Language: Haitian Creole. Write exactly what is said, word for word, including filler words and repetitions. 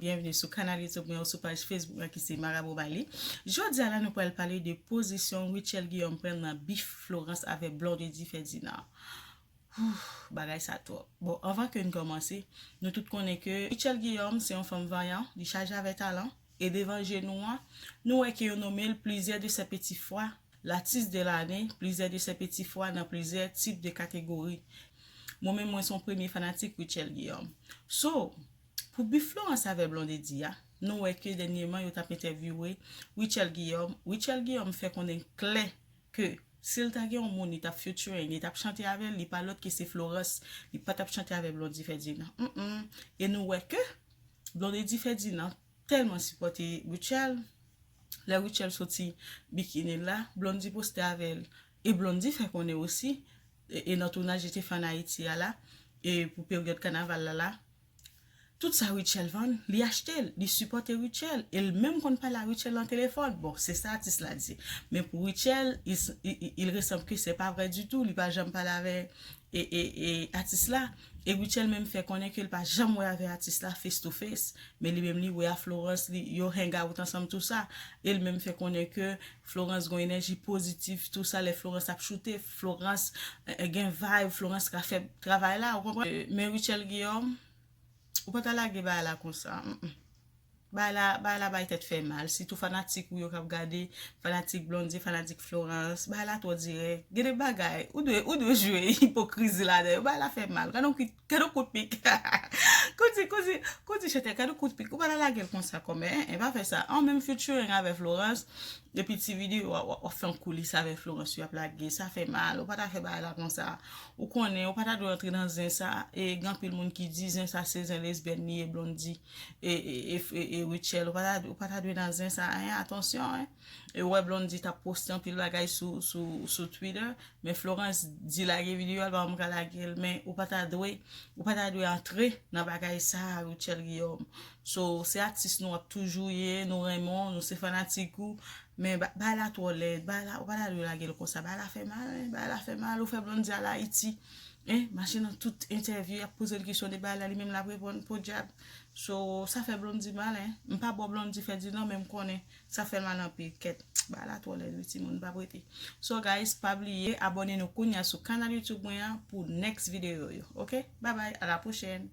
Byenveni sou kanal YouTube mwen ou sou paj Facebook mwen ki se Marabo Bali. Jodi a la nou pral pale de pozisyon Rutshelle Guillaume pran nan bif Florence avè Blondedy Ferdinand. Ouh, bagay sa twòp. Bon, anvan ke n kòmanse, nou tout konnen ke Rutshelle Guillaume se yon fanm vanyan, li chaje avè talan, e devan je nou an, nou wè ke yo nonmen l plizyè de sè peti fwa, latis de lane, plizyè de sè peti fwa nan plizyè tip de kategori. Mwen menm mwen se yon premye fanatik Rutshelle Guillaume. So, pou bif Florence avè Blondedy a, nou wè ke dènyèman yo t ap entèvyouwe Rutshelle Guillaume. Rutshelle Guillaume fè konnen klè ke si l ta gen yon moun li t ap featuring, li t ap chante avè l, li pa lòt ke se Florence, li pa t ap chante avè Blondedy Ferdinand. Mm, mm. E nou wè ke Blondedy Ferdinand tèlman sipòte Rutshelle, lè Rutshelle soti bikini l la, Blondedy poste avè l. E Blondedy fè konnen osi, e, e nan tounaj Li te fè ann Ayiti a la, e pou peryòd kanaval la la, tout sa Rutshelle vann, li achte l, li sipòte Rutshelle, e l menm konn pale a Rutshelle nan telefòn. Bon, se sa atis la di. Men pou Rutshelle, il, il, il ressemble que c'est pas vrai du tout, li pa janm pale avè e, e, e atis la. E Rutshelle menm fè konnen ke l pa janm wè avè atis la face to face. Men li menm li wè a Florence, li, yo hang out ansanm tou sa. E l menm fè konnen ke Florence gon enèji pozitif tou sa lè Florence ap choute. Florence, eh, gen vibe, Florence ka fè travay la, ou konprann? Eh, men Rutshelle Guillaume, ou pa ta lage bagay la konsa. Mm, mm. Bagay la, bagay la bay tèt fè mal. Sitou fanatik ou yo k ap gade, fanatik Blondedy, fanatik Florence. Bagay la twò dirèk. Gen de bagay, ou dwe, ou dwe jwe ipokrizi ladan yo. Bagay la fè mal. Gade yon kout, gade yon kout pik. Kout di, kout di, kout di chantè, gade yon kout pik. Ou pa ta lage l konsa kòmè, en, en, pa fè sa. An menm featuring avè Florence, epi ti videyo w ap, w ap, w ap fè yon koulis avè Florence, yo ap lage. Sa fè mal. Ou pa ta fè bagay la konsa. Ou konnen, ou pa ta dwe antre nan zen sa. E gen anpil moun ki di zen sa se zen lesbyèn li ye, Blondedy e, e, e, e, e Rutshelle, ou pa ta, ou pa ta dwe nan zen sa, en, atansyon, en. E ou wè Blondedy t ap poste anpil bagay sou, sou, sou Twitter, men Florence di lage videyo a, l pa menm ka lage l, men ou pa ta dwe, ou pa ta dwe antre nan bagay sa, Rutshelle Guillaume. So, se atis nou ap toujou ye, nou renmen w, nou se fanatik ou, men ba, bagay la twò lèd, bagay la, ou pa ta dwe lage l konsa, bagay la fè mal, en, bagay la fè mal, ou fè Blondedy al Ayiti, en, mache nan tout entèvyou, y ap poze l kesyon de bagay la, li menm l ap reponn, podyab. So, sa fè Blondedy mal, en. M pa bò Blondedy fè di non, men m konnen sa fè l mal anpil. Kèt, bagay la twò lèd, wi, timoun, pa prete. So, guys, pa bliye, abòne nou kounya sou kanal YouTube mwen an pou next videyo yo, ok? Bye bye, à la prochaine.